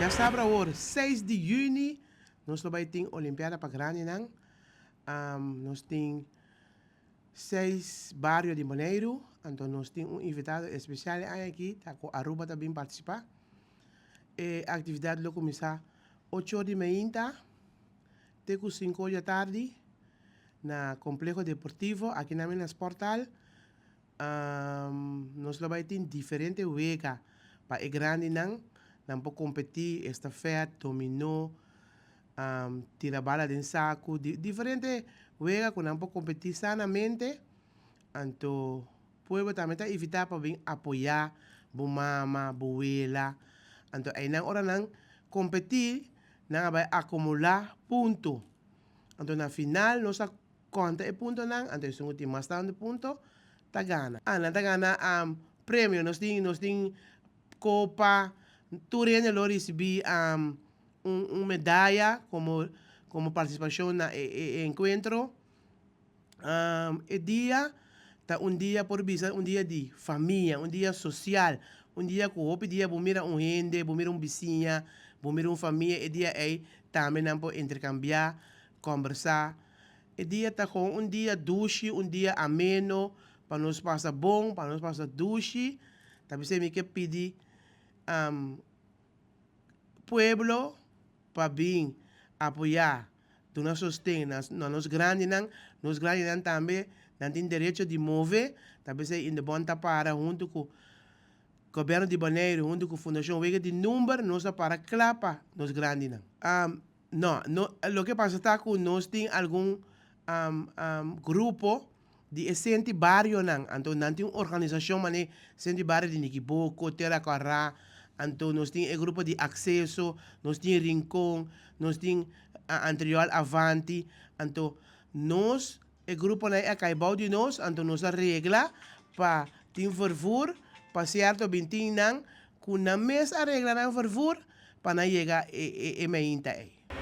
Djasabra awor seis di yüni nos lo bai tin Olimpiada pa grandinan. Nos tin seis bario di Boneiru, anto nos tin un invitado especial e aña aki, ta cu Aruba ta bin participa. E actividad lo cuminsa ocho or di meinta te cu cinco or di atardi na Complejo Deportivo aki na na Sporthal. Nos lo bai tin diferente wega pa e grandinan, nan por competi estafet, dominó, tira bala den saku, diferente wega ku nan por kompetí sanamente. Anto pueblo tambe ta invitá pa bin apoyá bo mama, bo wela. Anto einan ora nan kompetí nan a bai akumulá punto. Anto na final nos a konta e puntonan, anto esun ku tin mas tantu punto ta gana. Nan ta gana premio, nos tin nos tin kopa, tur hende lo risibí un medaya como como participacion na e encuentro. E dia ta un dia por bisa un dia di famia, un dia social, un dia cu hopi dia bo mira un hende, bo mira un bisiña, bo mira un famia, e dia ey tambe nan por intercambia, combersa. E dia ta gewoon un dia dushi, un dia ameno pa nos pasa bon, pa nos pasa dushi. Ta bisa mi ke pidi Pueblo pa bin apoyá, duna sosten na nos grandinan. Nos grandinan tambe nan tin derecho di move, ta p'esei Indebon ta para huntu ku Gobierno di Boneiru, huntu ku Fundashon Wega di Number, nos a para kla pa nos grandinan. No, no, loke pasa ta ku nos tin algun grupo di e senti barionan, anto nan tin un organisashon manera senti bario di Nikiboko, Tera Kòrá, anto nos tin e grupo di Akseso, nos tin Rincon, nos tin Antriol Avanti, anto nos e gruponan ei a kai bou di nos, anto nos a regla pa tin vervoer pa sierto bin tin nan ku nan mes a regla nan vervoer pa nan yega e meinta ei.